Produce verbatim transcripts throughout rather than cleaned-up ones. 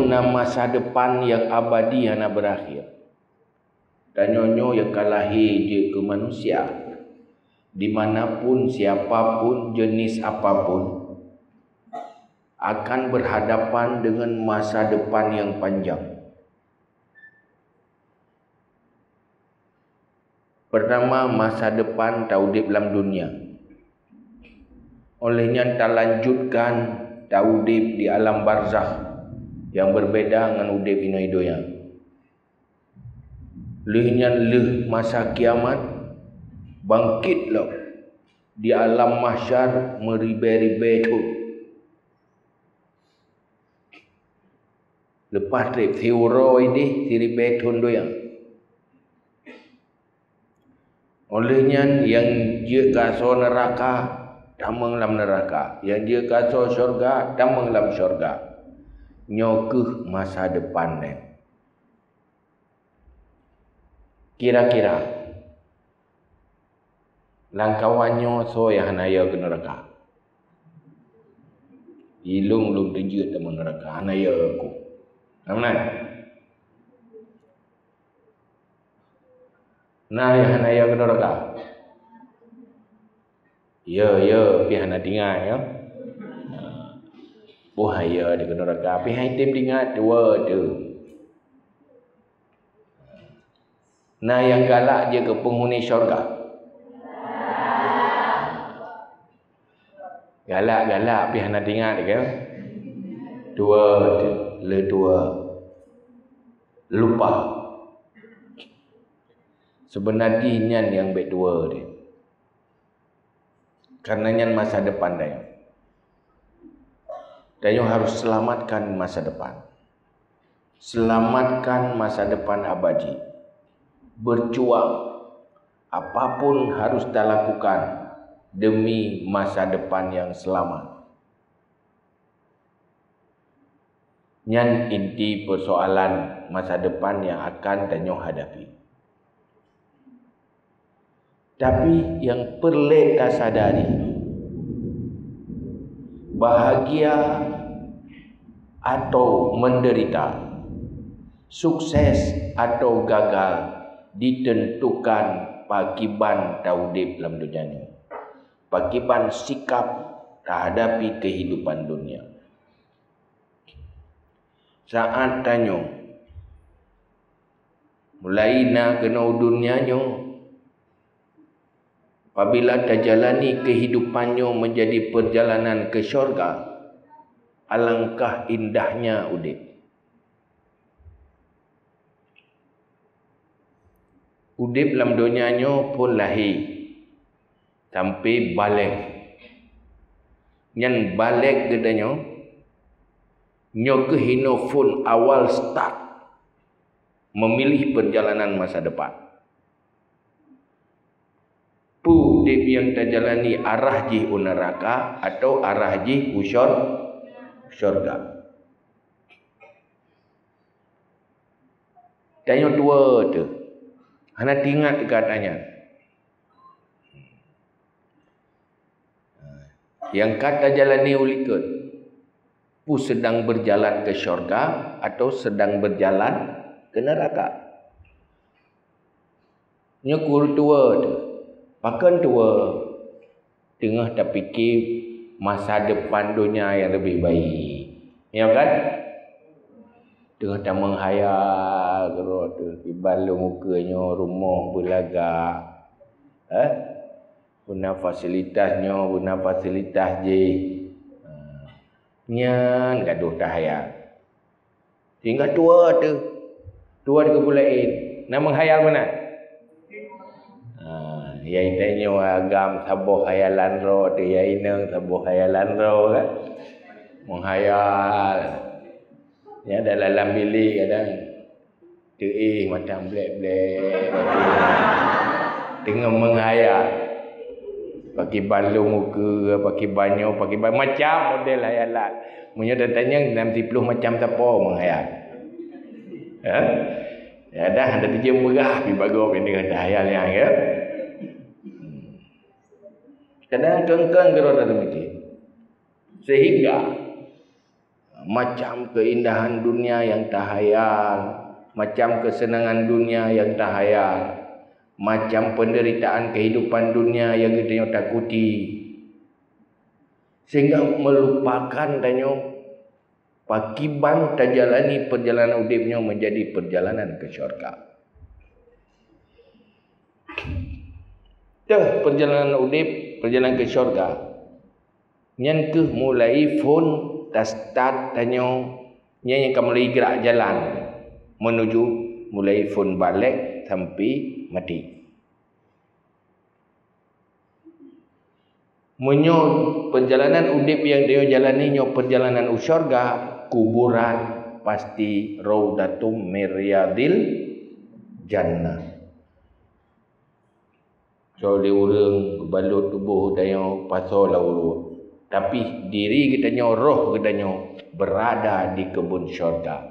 Na masa depan nyang abadi hana beurakhé. Tanyoe nyoe nyang ka lahé jeuet keu manusia, dimanapun, siapapun, jenis apapun, akan berhadapan dengan masa depan yang panjang. Pertama, masa depan taudép lam dunia. Óh lheueh nyan talanjutkan taudép di alam barzakh nyang berbeda ngon udép inoe donya. Lheueh nyan lheueh masa kiamat, bangkét lom di alam mahsyar meuribée-ribée thon. Leupah treb siuroe idéh siribée thon donya. Óh lheueh nyan nyang jeuet keu asoe neuraka, tamong lam neuraka. Nyang jeuet keu asoe syeuruga, tamong lam syeuruga. Nyoe kheueh masa depan nyan. Kira-kira, lam kawan nyoe soe nyang hana yo keu neuraka? Ilôn lôn teujeuet tamong neuraka, hana yo keu aku. Na meunan? Na nyang hana yo keu neuraka? Yo, yo, pih hana teuingat, yo. Boh hai yo di keu neuraka, pih hai tem teuingat dua tu. Na nyang galak jeuet keu peunghuni syeuruga? Galak-galak pih hana teuingat, kan? Dua tu, le dua. Lupa. Sebenar jih nyan nyang bèk dua tu. Karena nyan masa depan tanyoe. Tanyoe harus selamatkan masa depan. Selamatkan masa depan abadi. Berjuang. Apapun harus talakukan demi masa depan yang selamat. Nyan inti persoalan masa depan nyang akan tanyoe hadapi. Tapi nyang peureulée tasadari, bahagia atau menderita, sukses atau gagal ditentukan pakiban taudép lam donya nyoe, pakiban sikap tahadapi kehidupan dunia. Saát tanyoe mulai na keunoe u donya nyoe, apabila tajalani kehidupan nyoe menjadi perjalanan ke syurga, alangkah indahnya udép. Udép lam donya nyoe phon lahé sampai balek. Nyan balek geutanyoe, nyoe keuh inoe phon awal start memilih perjalanan masa depan. Peue udép nyang tajalani, arah jih u neuraka atau arah jih u syur-, syurga? Tanyoe tuwoe teuh, hana teuingat keu gata nyan. Nyang ka tajalani u likot, peue sedang berjalan ke syurga atau sedang berjalan ke neraka? Nyoe keu tuwoe teuh. Pakon tuwoe? Teungoh tapike masa depan donya nyang leubeh baik. Ya kan? Teungoh tameunghayal keudroe teuh, kiban lôn ukeue nyoe rumoh beulagak. Eh? Beuna fasilitas nyoe, beuna fasilitas jih. Ha. Nyan gadôh tahayal. Sehingga tuwoe teuh, tuwoe teuh geupeu laén. Na meunghayal meunan? Ha, ya, tanyoe agam saboh khayalan droe teuh, ya, inong saboh khayalan droe kan. Meunghayal. Ya, dalam bilék kadang teuéh mata blek-blek. Teungoh meunghayal. Pakiban lôn ukeue, pakiban nyoe, pakiban macam model khayalan. Meunyoe tatanyong, nam siploh macam sapo meunghayal. Ha? Ya dah, hana teujeum peugah, pi bagoe deungon tahayal nyan, ya. Kadang keng-keng keudroe tateumiki. Sehingga Macam keindahan dunia yang tahayal, macam kesenangan dunia yang tahayal, macam penderitaan kehidupan dunia yang geutanyoe takuti, sehingga melupakan tanyoe pakiban tajalani perjalanan udeb nyoe menjadi perjalanan ke syurga. Teuh perjalanan udeb, perjalanan ke syurga. Nyan keuh mulai phon ta-start tanyoe, nyan nyang ka mulai gerak jalan menuju mulai phon balek sampai mati. Meunyoe perjalanan udeb nyang tanyoe jalani nyoe perjalanan u syurga, kuburan pasti raudhatum min riyadil jannah. Soe lé ureuëng geubalot tuboh geutanyoe pasoe lam uruek, tapi diri geutanyoe, roh geutanyoe berada di kebun syurga.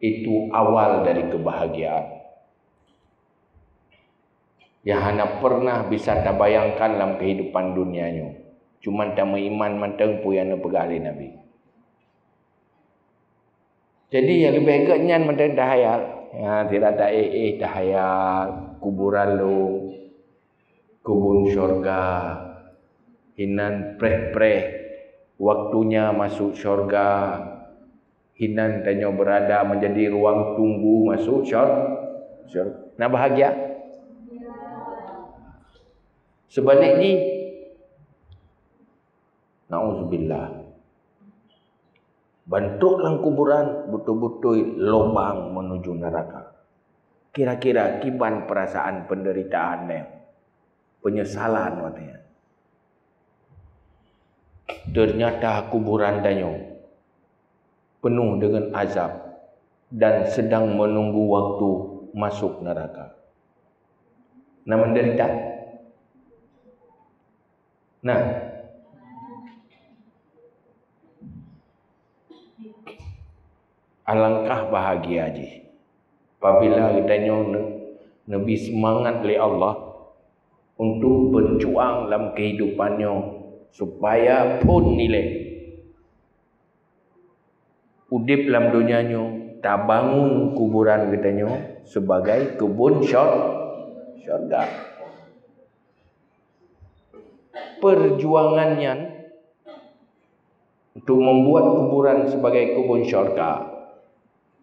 Itu awal dari kebahagiaan yang hana pernah bisa tabayangkan lam kehidupan dunia nyoe. Cuman tameuiman mantong peue nyang neupeugah lé Nabi. Jadi nyang leubeh gét nyan mantong tahayal. Ya, sira taéh-éh tahayal kuburan lom, kebun syurga. Hinan preh-preh waktunya masuk syurga. Hinan tanyoe berada menjadi ruang tunggu masuk syur-, syurga. Nah, bahagia. Sebaliknya, nauzubillah. Bantuk lam kuburan beutôi-beutôi lubang menuju neraka. Kira-kira kiban perasaan penderitaan nyan, penyesalan watée nyan. Ternyata kuburan tanyoe penuh dengan azab dan sedang menunggu waktu masuk neraka. Nah, menderita. Nah, alangkah bahagia jih apabila geutanyoe ne-, neubi seumangat lé Allah untuk berjuang lam kehidupan nyoe supaya phon nilai udeb lam donya nyoe, tabangun kuburan geutanyoe sebagai kebun syur-, syurga. Perjuangan nyan untuk membuat kuburan sebagai kebun syurga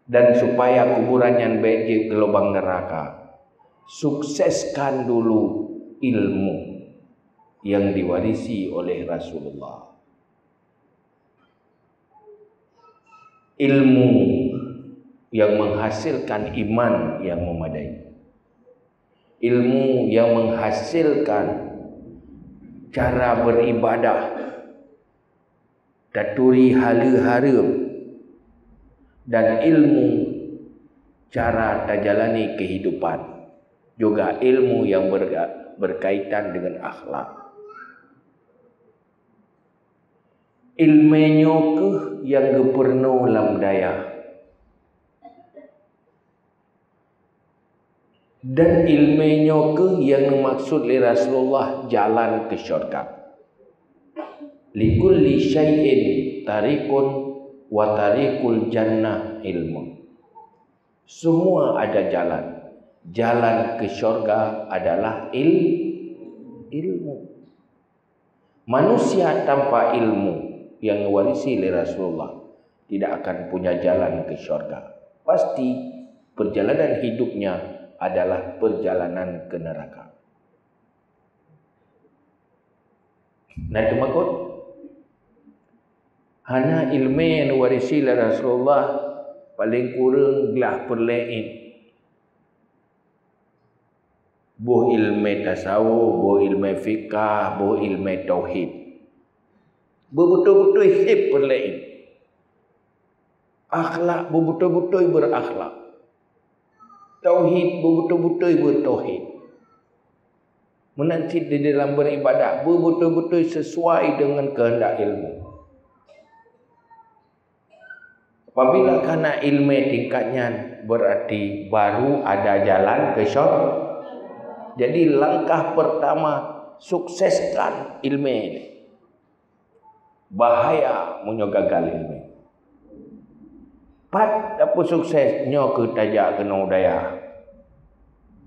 dan supaya kuburan nyan bék jeuet keu lubang neraka. Sukseskan dulu ilmu yang diwarisi oleh Rasulullah. Ilmu yang menghasilkan iman yang memadai. Ilmu yang menghasilkan cara beribadah, taturi haleue hareuem, dan ilmu cara tajalani kehidupan, juga ilmu yang berga-, berkaitan dengan akhlak. Ileumé nyoe keuh nyang geupeurunoe lam dayah. Dan ileumé nyoe keuh nyang neumaksud lé Rasulullah jalan keu syurga. "Likulli syai'in tariqun wa tariqul jannah ilmun." Semua ada jalan. Jalan ke syurga adalah il-, ilmu. Manusia tanpa ilmu yang diwarisi oleh Rasulullah tidak akan punya jalan ke syurga. Pasti perjalanan hidupnya adalah perjalanan ke neraka. Na teumakot? Hana ileumé nyang diwarisi lé Rasulullah, paleng kureueng glah peureulée ét. Boh ileumé tasawuf, boh ileumé fikah, boh ileumé tauhid. Beubeutôi-beutôi hib peureulée ét. Akhlak beubeutôi-beutôi beurakhlak. Tauhid beubeutôi-beutôi beutauhid. Meunan cit di dalam beribadah beubeutôi-beutôi sesuai dengan kehendak ilmu. Apabila kana ileumé tingkat nyan, berarti baru ada jalan ke syur-, jadi langkah pertama, sukseskan ileumé. Bahaya meunyoe gagal ileumé. Pat tapeusukses nyoe keuh tajak keunoe u dayah.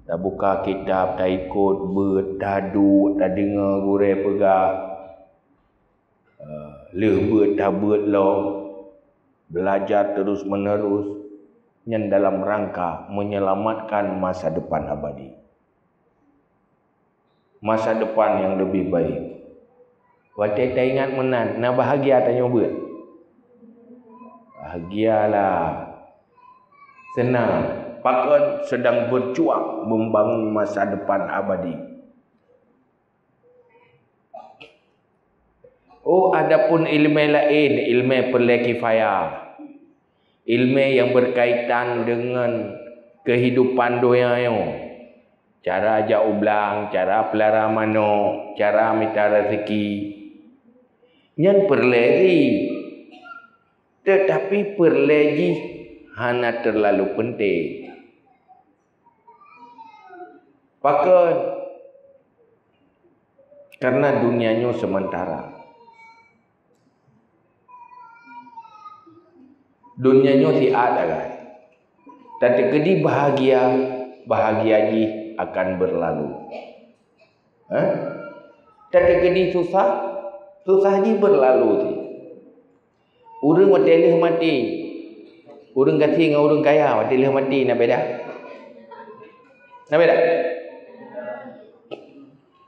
Tabuka kitab, taikot beuet, taduek, tadeungoe gurée peugah. Eh, lheueh beuet tabeuet lom, belajar terus-menerus, nyan dalam rangka menyelamatkan masa depan abadi. Masa depan yang lebih baik. Watée taingat meunan, na bahagia tanyoe beuet? Bahagialah. Seunang. Pakon? Sedang berjuang membangun masa depan abadi. Oh, adapun ileumé laén, ileumé peureulée kifayah. Ileumé nyang berkaitan dengan kehidupan donya nyoe. Cara jak u blang, cara peulara manok, cara mita raseuki. Nyan peureulée jih. Teutapi peureulée jih hana teulalu peunteng. Pakon? Karena dunia nyoe sementara. Dunia nyoe siat, agak. Tateukeudi bahagia, bahagia jih akan berlalu. Hah? Tateukeudi susah, susah jih berlalu jih. Ureuëng watée lheueh maté, ureuëng gasien ngon ureuëng kaya watée lheueh maté na beda? Na beda?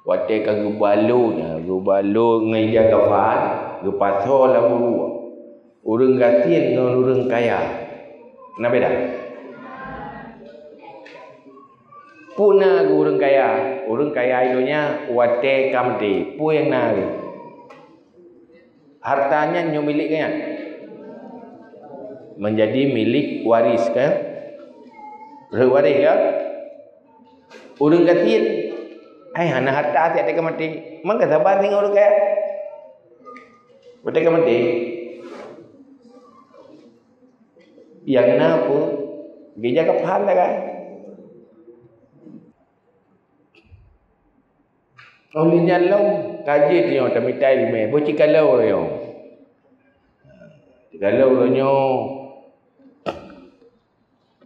Watée ka geubalot, geubalot ngon ija kafan, geupasoe lam uruek. Ureuëng gasien ngon ureuëng kaya na beda? Peue na geuh ureuëng kaya? Ureuëng kaya i donya watée ka maté, peue nyang na geuh? Harta nyan nyoe milék geuh nyan. Menjadi milék waris, kan? Rhot waréh, kan? Ureuëng gasien, ai hana harta siat ka maté. Maka saban singoh ureuëng kaya. Watée ka maté. Nyang na peue? Geujak kafan dah, kan? Oh lheueh nyan lom ka jeuet nyoe tamita ileumé, boh cikalon uroe nyoe. Cikalon uroe nyoe,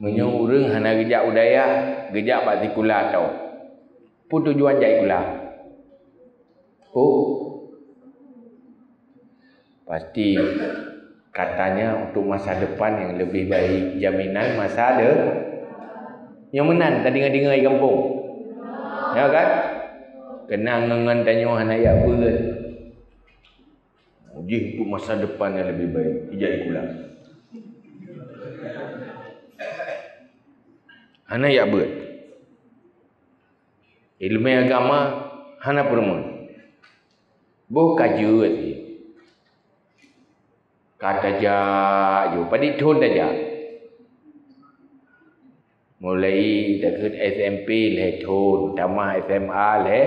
meunyoe ureuëng hana geujak u dayah, geujak bak sikula toh. Peue tujuan jak sikula? Peue? Pasti katanya untuk masa depan yang lebih baik, jaminan masa de-, nyoe meunan tadeungoe-deungoe di gampông. Ya kan? Keunong ngon tanyoe hana jak beuet. Jih untuk masa depan yang lebih baik, ijak sikula. Hana jak beuet. Ileumé agama hana peurumoh. Boh ka jeuet jih. Ka tajak ju, padit thon tajak. Mulai takheun S M P lhée thon, tamah S M A lhée,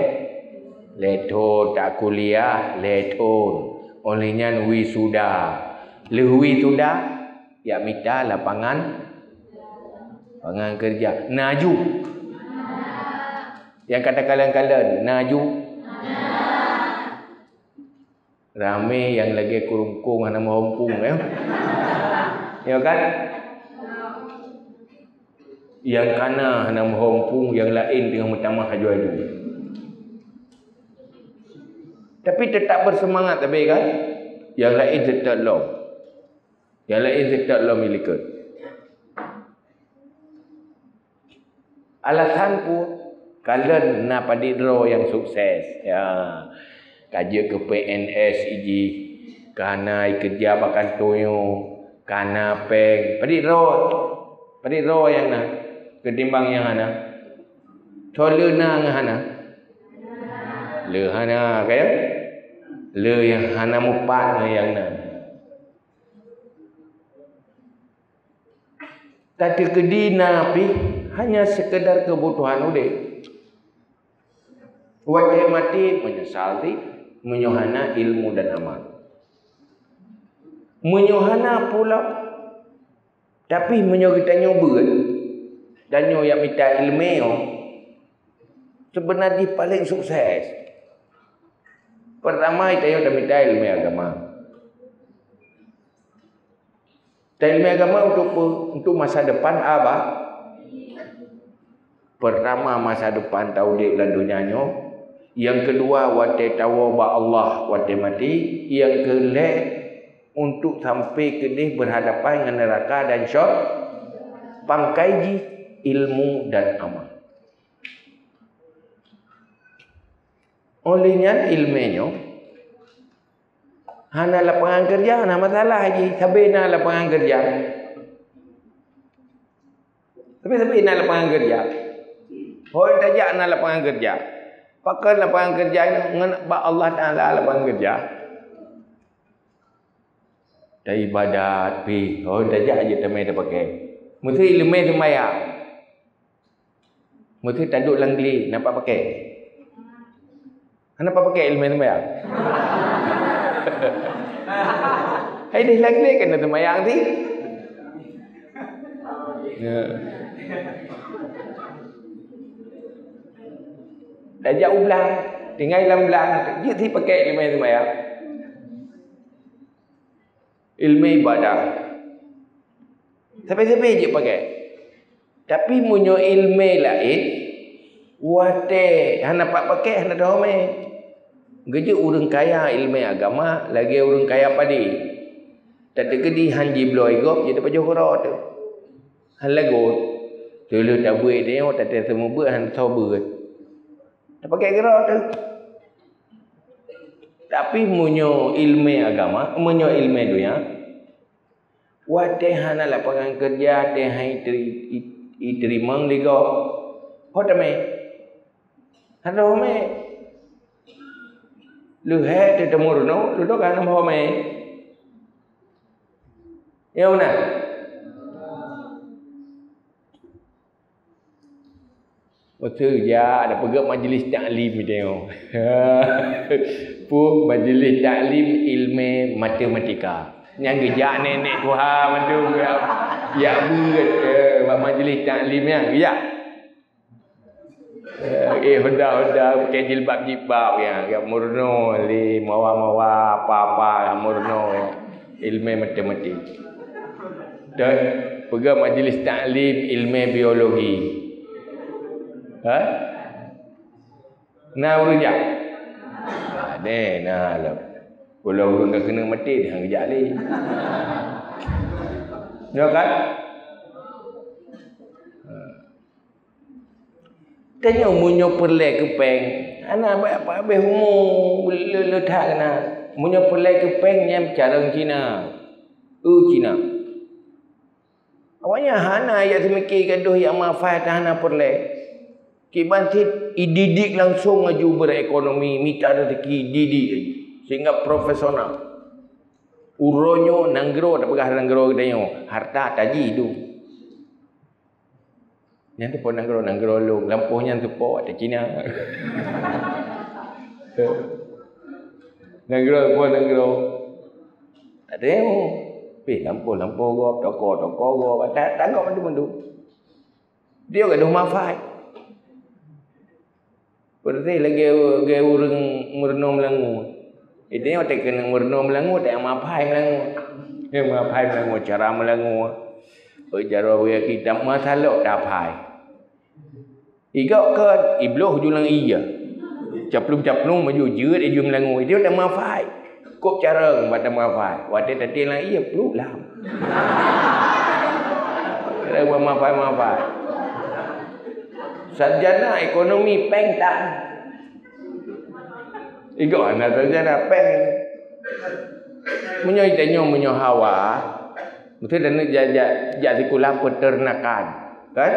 lhée thon, takuliah lhée thon. Óh lheueh nyan wisuda. Lheueh wisuda, jak mita lapangan, lapangan keureuja. Na ju. Nyang ka takalon-kalon, na ju. Ramé nyang lagée keurungkong hana meuhom pung, ya. Ya kan? Nyang kana hana meuhom pung, nyang laén teungoh meutamah aju-aju. Tapi teutap beuseumangat sabe kan? Nyang laén seutôt lom. Nyang laén seutôt lom ilikot. Alasan peue? Kalon na padit droe nyang sukses. Ya. Ka jeuet keu P N S jih, ka na ikeureuja bak kantô nyoe, ka na péng. Padit droe? Padit droe nyang na keutimbang nyang hana? Soe le na ngon hana? Le hana, ka ya? Le nyang hana mupat ngon nyang na. Tateukeudi na pih hanya sekedar keubutuhan udeb. Watée maté meunyeusal cit meunyoe hana ilmu dan amal. Meunyoe hana pula, tapi meunyoe geutanyoe beuet, tanyoe nyang mita ileumé nyoe, seubeuna jih paleng sukses. Peurtama, tanyoe tamita ileumé agama. Tailmé agama untuk pe-, untuk masa depan apa? Pertama, masa depan taudép lam dunia nyoe. Yang kedua, watée tawoe bak Allah watée maté. Yang keulhée, untuk sampai keudeh berhadapan ngon neraka dan syur-, pangkai jih ilmu dan amal. Oleh nyan, ilmé nyoe hana lapangan kerja, hana masalah jih. Sabe na lapangan kerja. Tapi, tapi na lapangan kerja. Hôi tajak na lapangan kerja. Pakon lapangan kerja nyoe? Ngon bak Allah Taala lapangan kerja. Taibadat pih, hôi tajak jeuet tamé tapakai. Meusti ileumé seumayang. Meusti taduek lam glé, na pat pakai? Hana pat pakai ileumé seumayang. Hai deh lam glé kan na seumayang ti. Ya. Tajak u blang, tinggai lam blang, jeuet si pakai ileumé seumayang. Ileumé ibadah. Sabe-sabe jeuet pakai. Tapi meunyoe ileumé laén, watée hana pat pakai, hana teuhomé. Geujeuet ureuëng kaya ileumé agama lagée ureuëng kaya padé. Tateukeudi han jibloe gob, jeuet tapajoh keudroe teuh. Han lagot. Teulheueh tabeuet nyoe, taté seumeubeuet han soe beuet. Tapakai keudroe teuh. Tapi meunyoe ileumé agama, meunyoe ileumé donya, watée hana lapangan keureuja, watée han iteri-, it-, iteurimong lé gob, ho tamé? Hana ho mé. Leuhée teuh tameurunoe, leudoe ka hana ho mé. Ya, meunan? Beutôi jak, ada peugah majlis taklim tengok. Pun majlis taklim ilmu matematika. Nyang geujak nenek tuha mandum ya. Ya beuet, eh, bak majlis taklim nyan, geujak. Eh, eh, honda-honda, pakai jilbab-jilbab ya, ya meurunoe lé mawa-mawa apa-apa, ya meurunoe ya. Ilmu matematik. Dan peugah majlis taklim ilmu biologi. Ha? Na ureuëng jak? Deh, na lom. Kalau ureuëng ka keuneuk maté, dia geujak lé. Ya kan? Ha. Tanyoe meunyoe peureulée keu péng, hana ba-, ba-, habéh umu le-, le that keunan. Meunyoe peureulée keu péng, nyan carông Cina. Eu Cina. Awaknyan hana jak seumiké gadoh jak mafai, tan hana peureulée. Kiban cit ididik langsong laju beurekonomi, mita rezeki, didik laju. Sehingga profesional. Uroe nyoe nanggroe, tapeugah nanggroe geutanyoe, harta taji dum. Nyan teupeu nanggroe-nanggroe lôn, lampôh nyan teupeu ata Cina. Nanggroe teupeu nanggroe. Ada yang pih lampôh-lampôh gob, toko-toko gob, ata, ata gob mandum-mandum. Dia gadoh mafai. Peureuteh lagée, lagée ureuëng meurunoe meulangue. Itu nyang watée keuneuk meurunoe meulangue, tak mafai meulangue. Dia mafai meulangue, cara meulangue. Oh, jaroe bagi kitab masa lok dah fai. Igok kon ibloh julang iya. Caplung-caplung maju jeuet iju meulangue. Itu tak mafai. Kok cara bak tamafai? Watée taté lam ié pluek lam. Ada buat mafai-mafai. Sarjana ekonomi péng tan. Igoe hana sarjana péng. Meunyoe tanyoe meunyoe hawa, mesti dan jak, jak, jak sikula peternakan. Kan?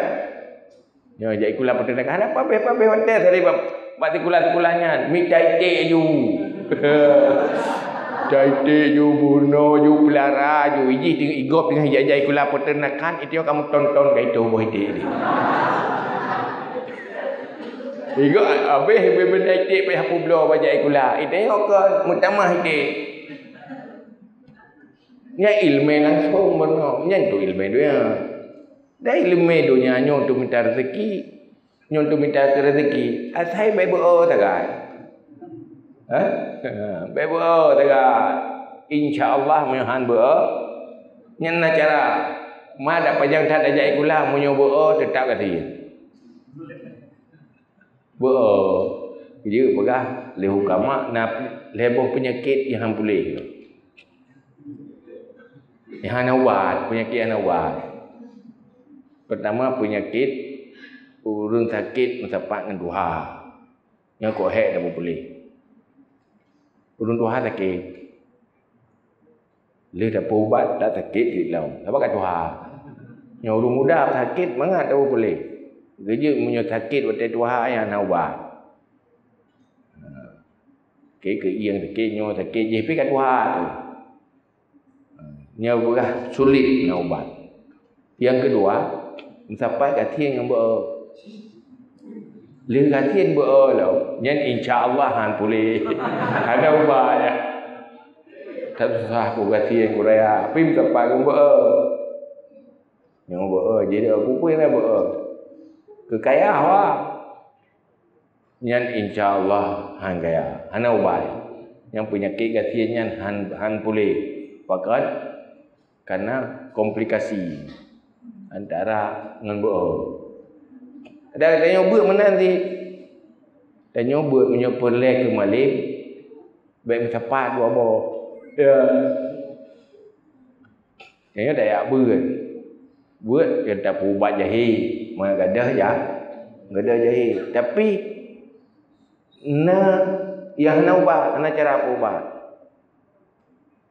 Nyoe jak sikula peternakan, hana pabeh-pabeh watée tadi bak, bak sikula-sikula nyan, mita iték aju. Mita iték aju, bunoe aju, peulara aju. Ijih ting-, igob teungoh jak, jak sikula peternakan, itu kamu tonton ka itu boh iték tadi. Igob habéh beu-, beu iték payah publoe bak jak sikula. Itu nyok kon meutamah iték. Nyan ilmu langsung bunoe. Nyan tu ilmu dunia. Dan ileumé donya nyoe untuk mita rezeki, nyoe untuk mita rezeki. Asai bék beu-o sagai. Ha? Bék beu-o sagai. Insya Allah meuhan beu-o. Nyan na cara. Ma dak panyang that tajak sikula, meunyoe beu-o teutap gasien. Beu-o. Jeuet peugah lé hukama na lhèe boh peunyakét nyang han puléh. Nyang hana ubat, peunyakét hana ubat. Peurtama peunyakét ureueng sakét meusapat ngon tuha. Nyan kok hék tapeupuléh. Ureueng tuha sakét. Lheueh tapeuubat, dak sakét cit lom. Sabab ka tuha. Nyoe ureueng muda sakét mangat tapeupuléh. Geujeuet meunyoe sakét watèe tuha nyan hana ubat. Sakét keuieng, sakét nyoe, sakét jih pih ka tuha tu. Nyoe peugah sulet na ubat. Nyang keudua, meusapat gasien ngon beu-o. Lheueh gasien beu-o lom, nyan insya Allah han puléh. Hana ubat nyan. That susah ku gasien ku raya, tapi meusapat ngon beu-o. Nyoe beu-o, jadi peue-peue na beu-o. Keukayah wah. Nyan insya Allah han kaya, hana ubat. Nyang peunyakét gasien nyan han, han puléh. Pakon? Karena komplikasi antara ngon beu-o. Dan tanyoe beuet meunan cit. Tanyoe beuet meunyoe peureulèe keu malém, bèk meusapat dua boh. Ya. Nyoe tajak beuet. Beuet nyang tapeuubat jahé, meugadôh ja-, gadôh jahé. Tapi na nyang hana ubat, hana cara peuubat.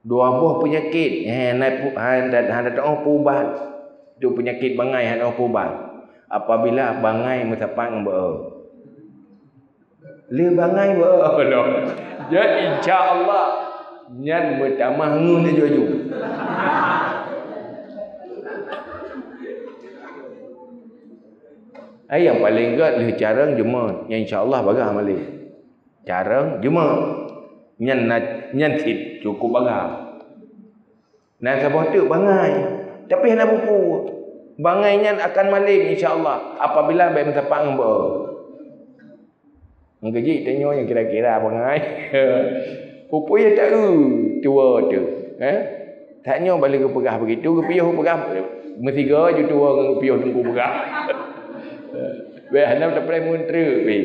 Dua boh peunyakét, eh, hana pu-, hana, hana teuoh peuubat. Tu peunyakét bangai hana teuoh peuubat. Apabila bangai meusapat ngon beu-o. Lé bangai beu-o lom. Jadi insya Allah nyan meutamah ngon laju-laju. Ai nyang paleng gèt lheueh carông jeumeut, nyan insya Allah bagah malém. Carông jeumeut. Nyan na, nyan cit cukup bagah. Na saboh teuk bangai, tapi hana peue-peue. Bangai nyan akan malém insya Allah apabila bèk meusapat ngon beu-o. Ngon keujih tanyoe nyang kira-kira bangai. Peue-peue nyang taeu tuwo teuh, eh? Tanyoe bak lheueh geupeugah begitu, geupiôh peugah meusigoe ju tuwo ngon geupiôh teungku peugah. Bèk hana tapreh meuntreuk pih.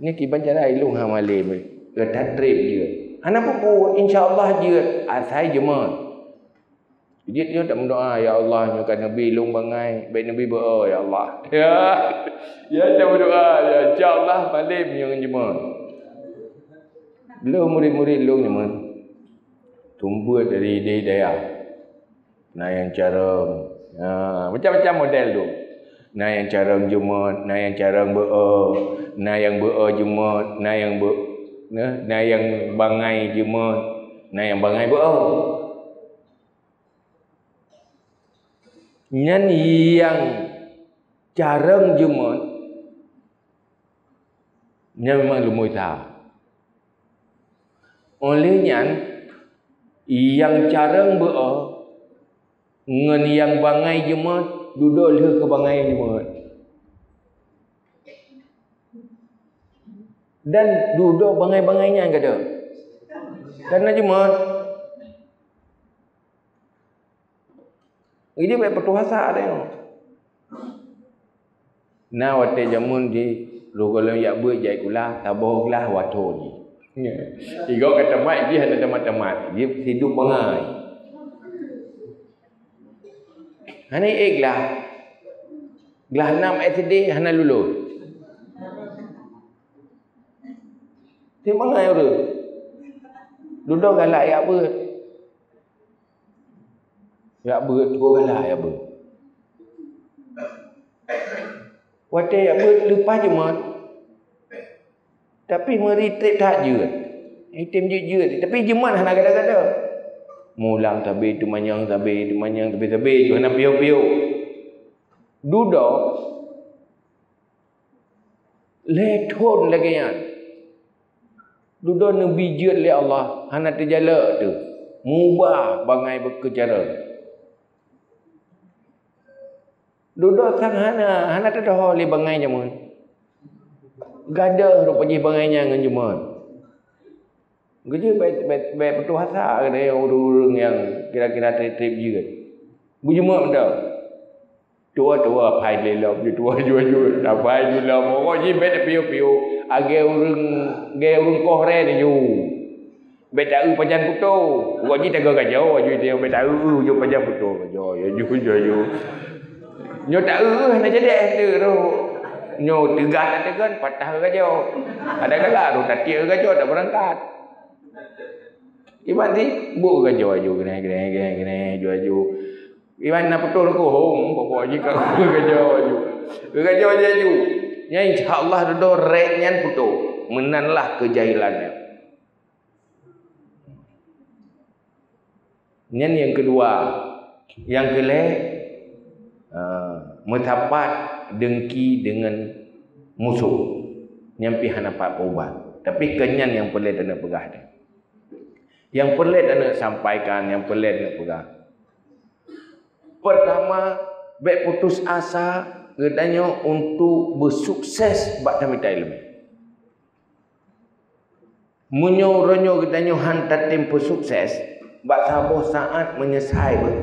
Nyoe kiban cara ilôn hana malém, gata trép jeuet. Hana peue-peue, insya Allah jeuet, asai jeumeut. Jeuet nyoe tameudoa, "Ya Allah, nyoe ka neubi lôn bangai, bèk neubi beu-o, ya Allah." Ya, ya tameudoa, ya, insya Allah malém nyoe ngon jeumeut. Lôn murit-murit lôn nyoe, sumber dari, dari dayah. Na nyang carông, ha, macam-macam model tu. Na nyang carông jeumeut, na nyang carông beu-o, na nyang beu-o jeumeut, na nyang beu-, na, na nyang bangai jeumeut, na nyang bangai beu-o. Nyan nyang carông jeumeut, nyan memang lumbôi that. Óh lheueh nyan, nyang carông beu-o ngon nyang bangai jeumeut dudoe lheueh keu bangai jeumeut. Dan dudoe bangai-bangai nyan gadôh. Karena jeumeut. Jadi bèk peutuhasa tanyoe. Na watèe jameun jih, lôn gohlom jak beuet jak sikula, saboh glah watèe jih. Igoe ka tamat jih hana tamat-tamat, jih sidub bangai. Hana ék glah. Glah nam S D hana lulus. Sidub bangai ureueng. Dudoe galak jak beuet. Jak beuet, tuwo galak jak beuet. Watèe jak beuet leupah jeumeut. Tapi meuri trép that jeuet. Item jeuet-jeuet, tapi jeumeut hana gada-gada. Mulang sabe, teumanyong sabe, teumanyong sabe, sabe jeuet hana piôh-piôh. Dudoe lhèe thon lagèe nyan. Dudoe neubi jeuet lé Allah, hana teujalok teuh. Mubah bangai beukeujara. Dudoe sang hana, hana teudoho lé bangai jameun. Gadôh rupa jih bangai nyan ngon jeumeun. Geujeuet bèk, bèk, bèk putôh asa keunan ureueng-ureueng nyang kira-kira trép-trép jeuet. Beujeumeuk mantong. Tuwoe-tuwoe aphai lé lom, tuwoe ju-ju, aphai ju lom. Pokok jih bèk tapiôh-piôh. Agèe ureueng, agèe ureueng koh rèe neujôh. Bèk taeu pajan putôh. Pokok jih taga gajoe aju, bèk taeu ujông pajan putôh. Gajoe, aju, aju, aju. Nyoe taeu, hana jadi, eh, tu, tu. Nyoe teuga tateugon, patah gajoe. Ada kala tu tatiek gajoe, tak berangkat. Iban sibuk gajoe aju, geunéh, geunéh, geunéh, geunéh, aju, aju. Iban na putôh leukoh, hong, pokok jih ka gajoe aju. Gajoe aju. Nyan insya Allah dudoe rèk nyan putôh. Meunan lah keujahilan nyan. Nyan nyang keudua. Nyang keulhèe, ah, meusapat deungki deungon musoh. Nyan pih hana pat peuubat. Tapi keu nyan nyang peureulèe taneuk peugah nyan. Nyang peureulèe taneuk sampaikan, nyang peureulèe taneuk peugah. Peurtama, bèk putus asa geutanyoe untuk beusukses bak tamita ileumèe. Meunyoe uroe nyoe geutanyoe han tatem peusukses, bak saboh saat meunyeusai beuh.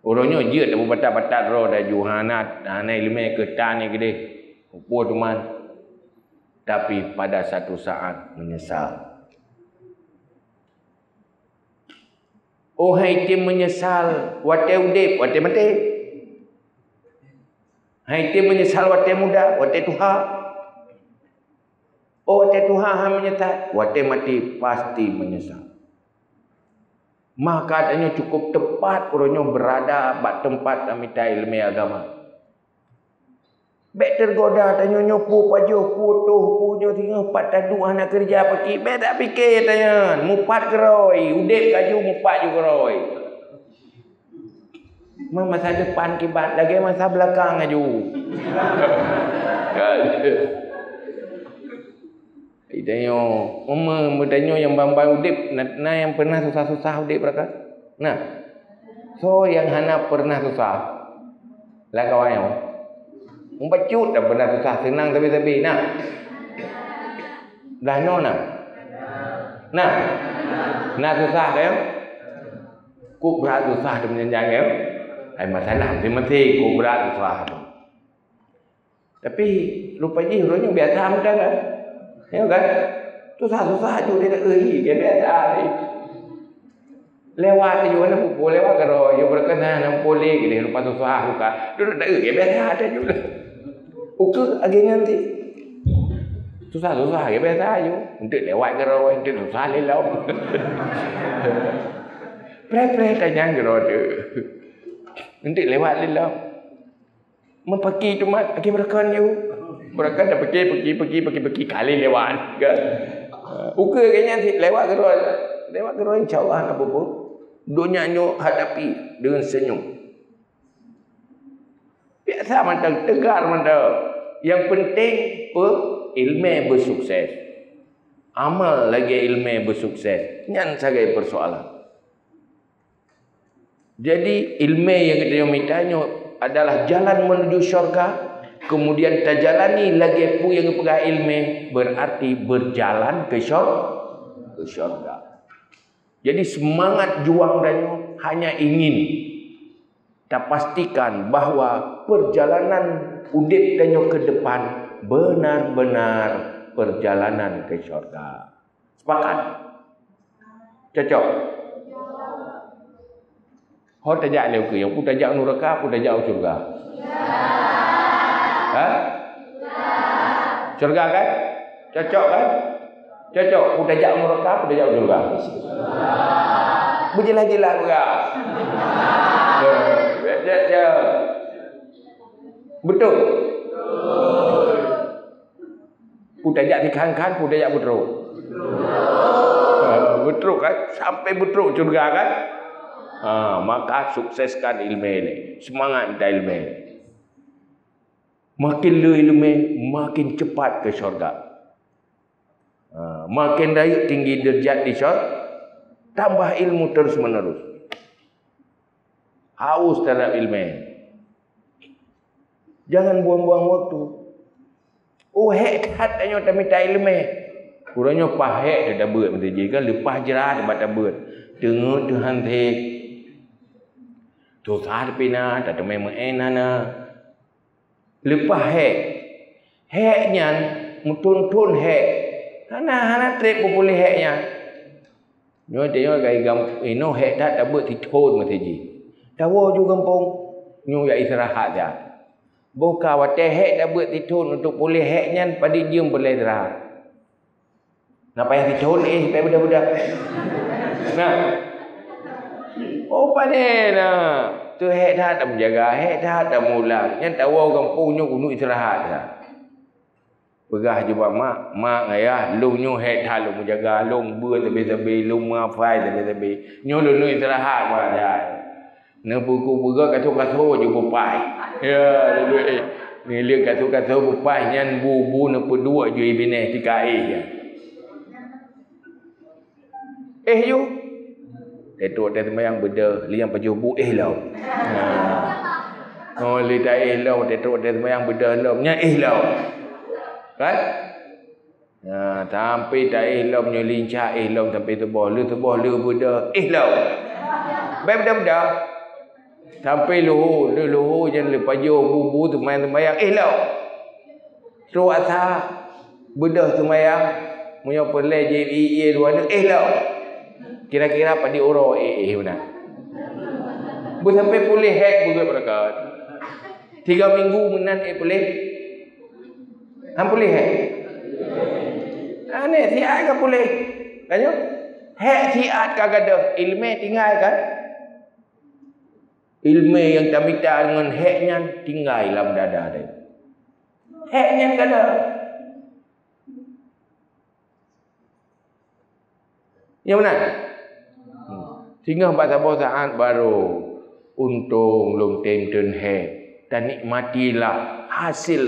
Uroe nyoe jeuet tapeubata-bata droe laju, hana, hana ileumèe keu tan nyan keudeh, muphom teuma. Tapi pada satu saat meunyeusal. Oh, hai tem meunyeusal watèe udép, watèe maté. Hai tem meunyeusal watèe muda, watèe tuha. Oh, watèe tuha han meunyeusal, watèe maté pasti meunyeusal. Maka tanyoe cukup teupat uroe nyoe beurada bak teumpat tamita ileumèe agama. Bèk teugoda tanyoe nyoe peue pajoh, peue toh, peue nyoe singoh, pat taduek hana keureuja paki. Bèk tapike tanyoe, mupat keurôi, udép laju mupat ju keurôi. Masa depan kiban lagèe masa beulakang laju. Kan? Tanyoe, umu, meutanyoe nyang ban-ban udép, na, na nyang pernah susah-susah udép rakan? Nah. Soe nyang hana pernah susah? Lam kawan nyoe. Mubacut dah pernah susah, seunang sabe-sabe. Nah. Dah nyoe nah. Nah. Nah susah kan? Kok brat susah tu meunyan kan? Ai masalah masing-masing kok brat susah tu. Tapi rupa jih uroe nyoe biasa meunan kan? Ya kan? Susah-susah aju dia nak euhi, dia biasa. Lewat aju mana pukul lewat karo, aju berkenan yang pulih dia lupa susah buka. Duduk tak euhi biasa ada juga. Uke lagi nanti. Susah-susah ya biasa aju. Untuk lewat karo, untuk susah lelom. Pre-pre tajang karo tu. Untuk lewat lelom. Meupaki teuma, paki beureukan yu. Beureukan dah paki, paki, paki, paki, paki, kali lewat. Kan? Ukeue geuh nyan cit lewat keudroe. Lewat keudroe, insya Allah, hana peue-peue. Donya nyoe hadapi deungon seunyum. Biasa mantong, tegar mantong. Nyang penting, pe-, ileumèe beusukses. Amal lagèe ileumèe beusukses. Nyan sagai peusoalan. Jadi, ileumèe nyang geutanyoe mita nyoe adalah jalan menuju syurga, kemudian tajalani lagèe peue nyang geupeugah ileumèe, berarti berjalan ke syur-, ke syurga. Jadi, seumangat juang tanyoe hanya ingin tapastikan bahwa perjalanan udép tanyoe ke depan benar-benar perjalanan ke syurga. Sepakat? Cocok? Ho tajak lé ukeue, peue tajak u nuraka, peue tajak u syurga? Ha? Syurga kan? Cocok kan? Cocok, peue tajak u nuraka, peue tajak u syurga? Beujeulaih-jeulaih peugah. Ya, ya, ya. Betul? Peue tajak sikhan-khan, peue tajak beutrok. Ha, beutrok kan? Sampai beutrok syurga kan? Ha, maka sukseskan ileumèe lé. Seumangat mita ileumèe. Makin le ileumèe, makin cepat ke syurga. Ha, makin rayeuk tinggi derajat di syur-, tambah ilmu terus menerus. Haus terhadap ileumèe. Jangan buang-buang waktu. Oh, hék that tanyoe tamita ileumèe. Uroe nyoe paih hék teutabeuet meuseujid kan, leupah jrat bak tabeuet. Teungeut teuhan sét. Susah teupina, tateumé meu'en hana. Leupah hék. Hék nyan meuthon-thon hék. Hana, hana trép peupuléh hék nyan. Nyoe tanyoe kai gam-, inoe hék that tabeuet sithon meuseujid. Tawoe ju gampông, nyoe jak istirahat jak. Boh ka watée hék tabeuet sithon untuk puléh hék nyan, padit jeuem peureulée istirahat. Na payah sithon éh, payah beudah-beudah. Nah. Oh, pane na. Tu hék that tameujaga, hék that tamulang. Nyan tawoe gampông nyoe keuneuk istirahat that. Peugah jubak mak, "Mak, ayah, lôn nyoe hék that lôn meujaga, lôn beuet sabe-sabe, lôn meuhafai sabe-sabe. Nyoe lôn, lôn istirahat, mak, ayah." Neupeuku-, peugah kaso-kaso ju beupaih. Ya, lôn, eh, neuleuek kaso-kaso beupaih nyan bu-bu neupeuduek ju binéh tika éh nyan. Éh ju. Tetrok teuh seumayang beudôh, liang pajoh bu éh lom. Ha. Oh, lé ta éh lom, tetrok teuh seumayang beudôh lom, nyan éh lom. Kan? Ha, sampai ta éh lom nyoe lincah éh lom sampai suboh, lheueh suboh lheueh beudôh éh lom. Bèk beudôh-beudôh. Sampai luhô, lheueh luhô nyan lheueh pajoh bu-bu seumayang-seumayang éh lom. Trok asa beudôh seumayang, meunyoe peureulée jih ié dua neuk éh lom. Kira-kira padit uroe éh, éh meunan. Beusampai puléh hék beugét beurangkat. Tiga minggu meunan éh puléh. Han puléh hék? Aneh, siat ka puléh. Tanyoe, hék siat ka gadôh, iéleumé tinggai kan? Iéleumé nyang tamita ngon hék nyan tinggai lam dada teuh. Hék nyan gadôh. Nyang meunan. Hmm. Singoh bak saboh saát barô untông lôn tem teun hék. Tanikmatilah hasil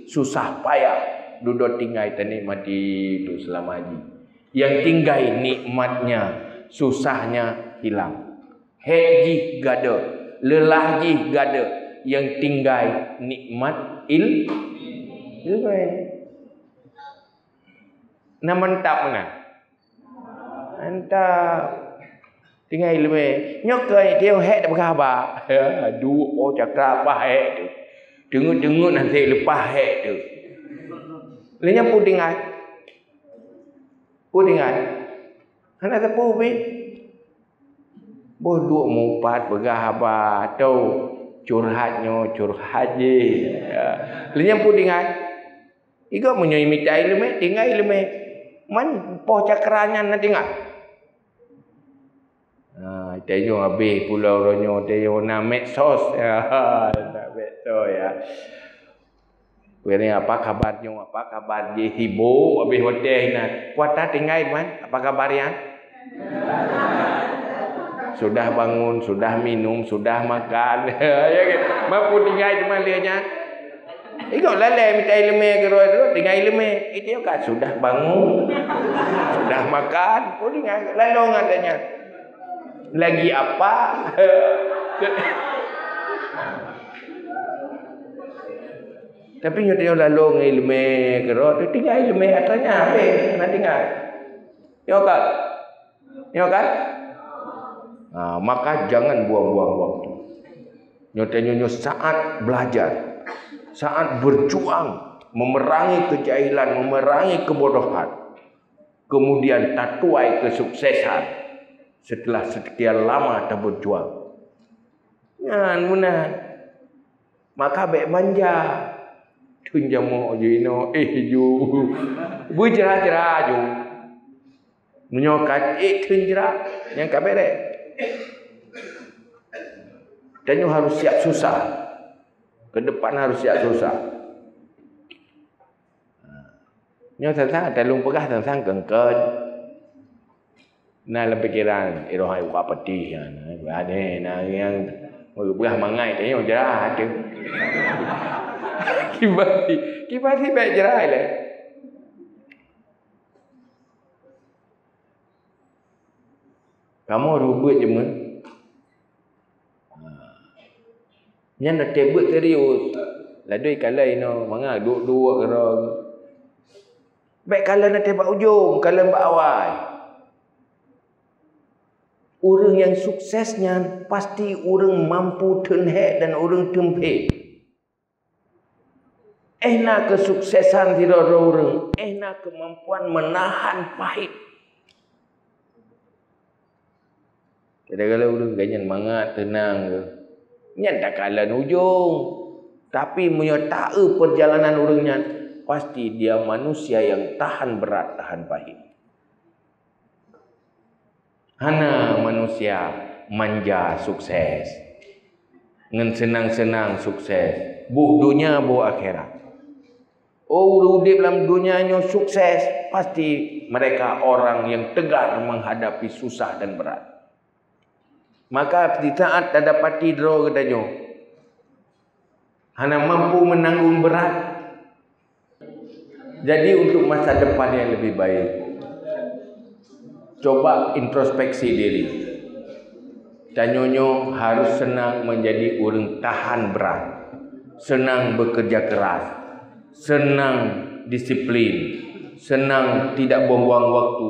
susah payah dudoe tinggai, tanikmati tu seulama jih. Nyang tinggai nikmatnya, susahnya hilang. Hék jih gadôh, leulah jih gadôh, nyang tinggai nikmat il-, iéleumé. Na mantap meunan. Mantap. Tinggai iéleumé. Nyoe keuh tieb hék tapeugah haba. Ya, duek poh cakra paih hék teuh. Teungeut-teungeut na sép leupah hék teuh. Lheueh nyan peue tinggai? Peue tinggai? Hana sapeue pih. Boh duek mupat peugah haba, toh curhat nyoe, curhat jih. Ya. Lheueh nyan peue tinggai? Igoe meunyoe mita iéleumé, tinggai iéleumé. Man poh cakra nyan na tinggai. Ha, tanyoe habéh pulo uroe nyoe, tanyoe na medsos. Ya, na medsos, ya. Peue ni, apa kabar nyoe, apa kabar jih, sibok habéh watée na. Kuat that tinggai man, apa kabar nyan? Sudah bangun, sudah minum, sudah makan. Ya kan? Man peue tinggai teuma lheueh nyan. Igoe lalée mita iéleumé keudroe tu, tinggai iéleumé. Itu ka sudah bangun, sudah makan, peue tinggai, lalu ngon tanyoe. Lagi apa? Tapi nyoe tanyoe lalu ngon iéleumé keudroe tu, tinggai iéleumé atra nyan habéh, hana tinggai. Nyoe kan? Nyoe kan? Ha, maka jangan buang-buang waktu. Nyoe tanyoe nyoe saat belajar, saat berjuang memerangi kejahilan, memerangi kebodohan. Kemudian tatuai kesuksesan setelah sekian lama taberjuang. Nyan meunan. Maka bék manja. Teun jamok ju inoe, éh ju. Beujra-jra ju. Meunyoe ka ék teun jra, nyan ka béré. Tanyoe harus siap susah. Ke depan harus siap susah. Nyoe sang-sang, ata lôn peugah sang-sang keungkot. Na lam pikeran, iroh hai buka peti nyan. Aneh, na nyang peugah mangat, tanyoe jra até. Kiban si, kiban si bék jra lé. Kamoe rubek jeumeu. Ha. Nyan dah teubiet serius. Ladui kalai inoe, mangat duek-duek keudroe. Bék kalon até bak ujong, kalon bak awai. Ureuëng nyang sukses nyan pasti ureuëng mampu theun hék dan ureuëng teumphe. Éh na keusuksesan sidroe-droe ureuëng, éh na keumampuan meunahan pahit. Kadang-kadang ureuëng ganyan mangat, teunang ke. Nyan takalon ujong. Tapi meunyoe taeu peurjalanan ureuëng nyan, pasti dia manusia yang tahan berat, tahan pahit. Hana manusia manja sukses, ngon seunang-seunang sukses, boh donya boh akhirat. Oh, ureuëng udeb lam donya nyoe sukses, pasti mereka orang yang tegar menghadapi susah dan berat. Maka di saat tadapati droe geutanyoe hana mampu menanggung berat, jadi untuk masa depan yang lebih baik, coba introspeksi diri. Tanyoe nyoe harus seunang menjadi ureuëng tahan berat, seunang bekerja keras, seunang disiplin, seunang tidak buang-buang waktu.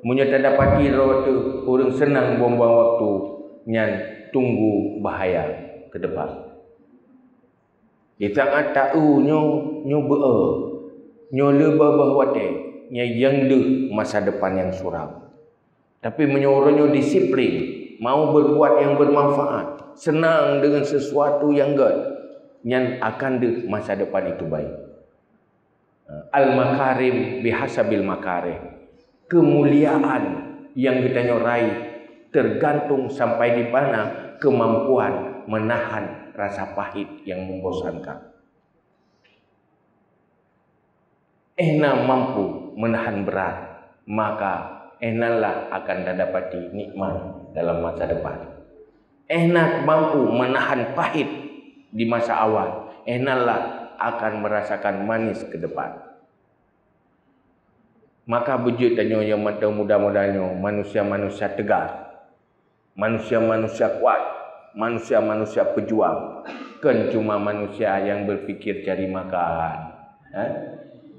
Meunyoe tadapati droe teuh ureuëng seunang buang-buang waktu, nyan tunggu bahaya ke depan. Di saat taeu nyoe, nyoe beu-e, nyoe le boh-boh watée, nyan nyang deuh masa depan nyang suram. Tapi meunyoe uroe nyoe disiplin, mau berbuat yang bermanfaat, seunang dengan sesuatu yang gét, nyan akan deuh masa depan itu baik. Al-makarim bihasabil makarih. Keumuliaan nyang geutanyoe raih teugantung sampai di mana keumampuan meunahan rasa pahit nyang membosankan. Éh na mampu meunahan brat, maka éh nan lah akan tadapati nikmat dalam masa depan. Éh na mampu meunahan pahit di masa awai, éh nan lah akan merasakan manis ke depan. Maka beujeuet tanyoe nyang mantong muda-muda nyoe manusia-manusia teugar, manusia-manusia kuat, manusia-manusia peujuang, kon cuma manusia nyang berpikir cari makan. Ha?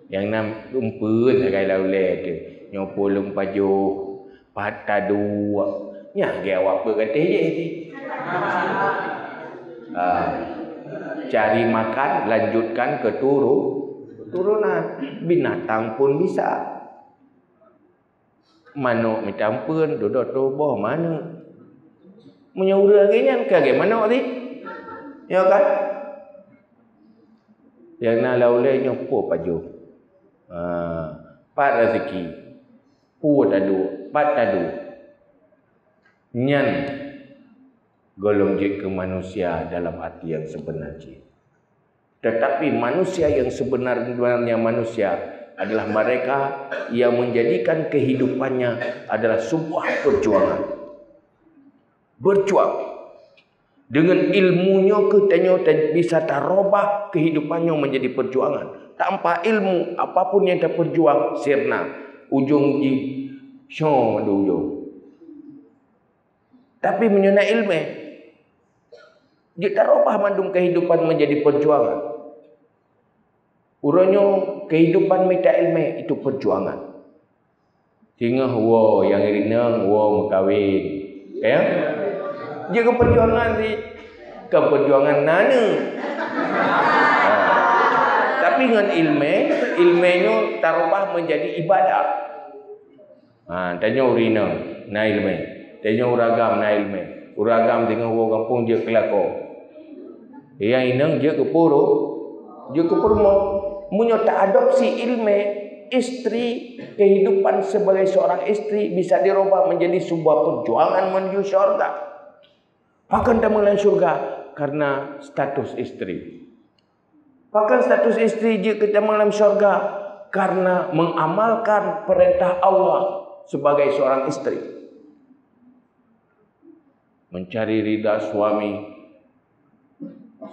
Nyang na eumpeuen sagai lam ulée teuh, nyoe po lôn pajoh, pat taduek. Nyan geuh awak peuet gatéh jih. Ha. Cari makan, lanjutkan keturu-, keturunan. Binatang pun bisa. Manok mita eumpeuen, dudoe tuboh manok. Meunyoe ureuëng lagée nyan, ka lagée manok tadi. Ya kan? Nyang na lam ulée nyoe po pajoh. Ha, pat raseuki. Po taduek, pat taduek. Nyan gohlom jeuet keu manusia dalam arti yang sebenar jih. Tetapi manusia yang sebenar-benarnya manusia adalah mereka yang menjadikan kehidupannya adalah sebuah perjuangan. Berjuang. Dengan ilmu nyoe keuh tanyoe ta-, bisa tarubah kehidupan nyoe menjadi perjuangan. Tanpa ilmu, apapun yang taperjuang, sirna. Ujong jih, syoe di ujong. Tapi meunyoe na iéleumé, jeuet tarubah mandum kehidupan menjadi perjuangan. Uroe nyoe kehidupan mita iéleumé itu perjuangan. Singoh woe nyang rinong, woe meukawen. Ya? Jeuet keu perjuangan sih. Keu perjuangan na nyoe. Ha. Tapi ngon iéleumé, iéleumé nyoe tarubah menjadi ibadah. Ha, tanyoe ureuëng inong na iéleumé, tanyoe ureuëng agam na iéleumé. Ureuëng agam teungoh woe gampông jeuet keu lakoe. Nyang inong jeuet keu puru-, jeuet keu peurumoh. Meunyoe ta-adopsi iéleumé, istri, kehidupan sebagai seorang istri bisa dirubah menjadi sebuah perjuangan menuju syurga. Pakon tamong lam syurga? Karena status istri. Pakon status istri jeuet keu tamong lam syurga? Karena mengamalkan perintah Allah sebagai seorang istri. Mencari ridha suami,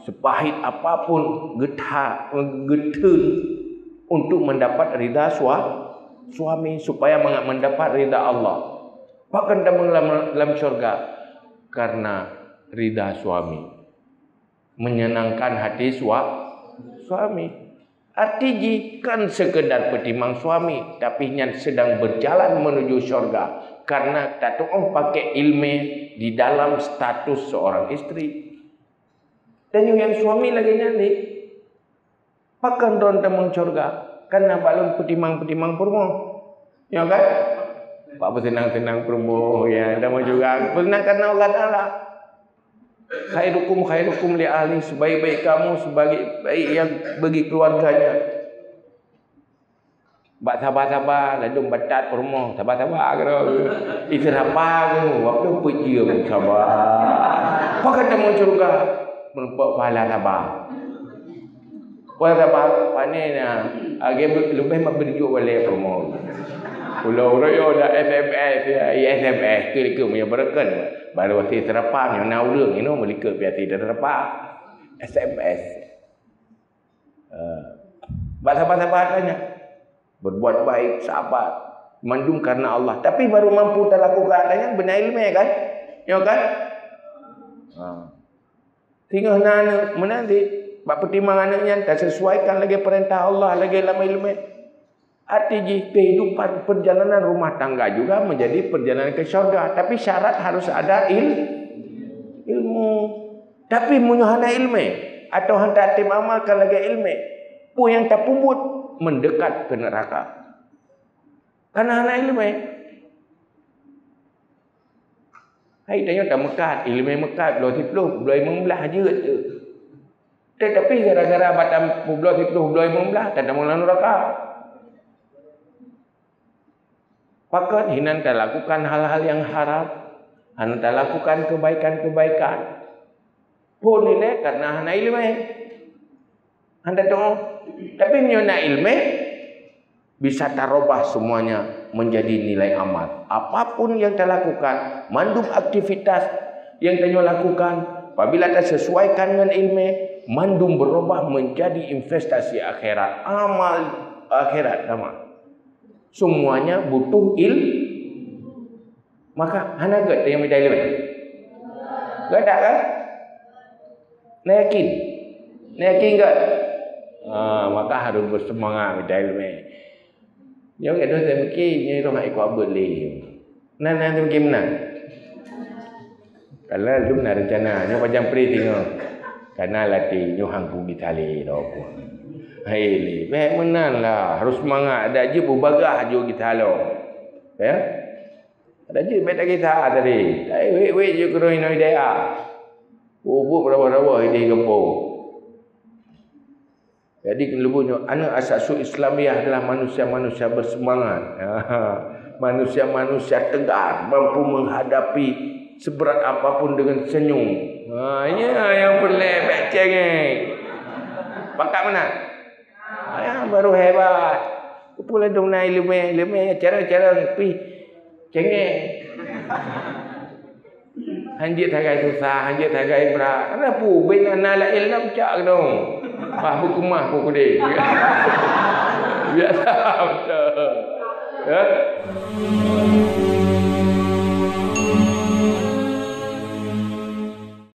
sepahit apapun geutha-, geutheun untuk mendapat ridha sua-, suami, supaya manga-, mendapat ridha Allah. Pakon tamong lam, lam syurga? Karena ridha suami. Menyenangkan hati sua-, suami. Arti jih kan sekedar peutimang suami, tapi nyan sedang berjalan menuju syurga karena tatuoh pakai ilmé di dalam status seorang istri. Dan nyang suami lagée nyan ni, pakon droen tamong syurga? Karena bak lôn peutimang-peutimang peurumoh. Ya kan? Bak peuseunang-seunang peurumoh, ya, tamong syurga. Peuseunang karena Allah Taala. "Khairukum khairukum li ahli," sebaik-baik kamu sebaik-baik yang bagi keluarganya. Bak saba-saba, ladom batat peurumoh, saba-saba keudroe. Iseurapa kamu, waktu peujeuem saba. Pakon tamong syurga? Meurumpok pahala saba. Wah, saban pane na, lagée leubeh mak beujeuet walée promo. Pulo Royo dak S M S, ya, S M S, keu-keu meunyoe beureukan. Baru hase seurapa, nyoe na ureuëng inoe meulikot pih hase seurapa. S M S. Eh, bak sabar-sabar tanya. Berbuat baik, sabar. Mandum karena Allah. Tapi baru mampu talakukan tanya, beuna ileumé kan? Nyo kan? Ha. Singoh na aneuk, meunan cit, bak peutimang aneuk nyan taseusuaikan lagée peurintah Allah, lagée lam ileumé. Arti jih, kehidupan perjalanan rumah tangga juga menjadi perjalanan ke syurga. Tapi syarat harus ada il-, ilmu. Tapi meunyoe hana ileumé, atau hana tatem amalkan lagée ileumé, peue nyang tapeubuet mendekat ke neraka. Karena hana ileumé. Hai, tanyoe tameukat, ileumé meukat, bloe siploh, bloe limong blaih jeuet tu. Tetapi gara-gara bak tam-, bloe siploh, bloe limong blaih, tatamong lam neuraka. Pakon hinan talakukan hal-hal yang haram, hana talakukan kebaikan-kebaikan. Phon ilée karena hana ileumé. Hana tahu. Tapi meunyoe na ileumé, bisa tarubah semuanya menjadi nilai amal. Apapun yang talakukan, mandum aktivitas yang tanyoe lakukan, apabila tasesuaikan ngon ileumé, mandum berubah menjadi investasi akhirat, amal akhirat sama. Semuanya butuh il-, maka hana gét nyang mita ileumé. Gét tak kan? Na yakin? Na yakin gét? Ah, maka harus berseumangat mita ileumé. Nyoe gét doh saya mikir, nyoe roh hai ku abot lé. Nan, nan saya mikir meunan. Kalau lom na rencana, nyoe pajan pri singoh. Karena latih nyoe hangku gita lé lom. Hai lé, bèk meunan lah, harus semangat, dak jeuet beubagah jok gita lom. Ya? Dak jeuet bèk tak gita tadi. Hai wék-wék jok keunoe inoe daya. Ubuk rawa-rawa idéh gampông. Jadi, leubu nyoe, aneuk asasui Islamiyah adalah manusia-manusia bersemangat. Manusia-manusia tegar, mampu menghadapi seberat apapun dengan senyum. Ha, nya nyang peureulée, bèk cengeng. Pakat meunan? Ha, nyan baru hebat. Peue ladôm na ileumé, ileumé cara-cara pih cengeng. Hanjeuet sagai susah, hanjeuet sagai brat. Kenapa? Bina na laén lam cak keudong. Wah, beukeumah ku kudé. Biasa betul. Ya.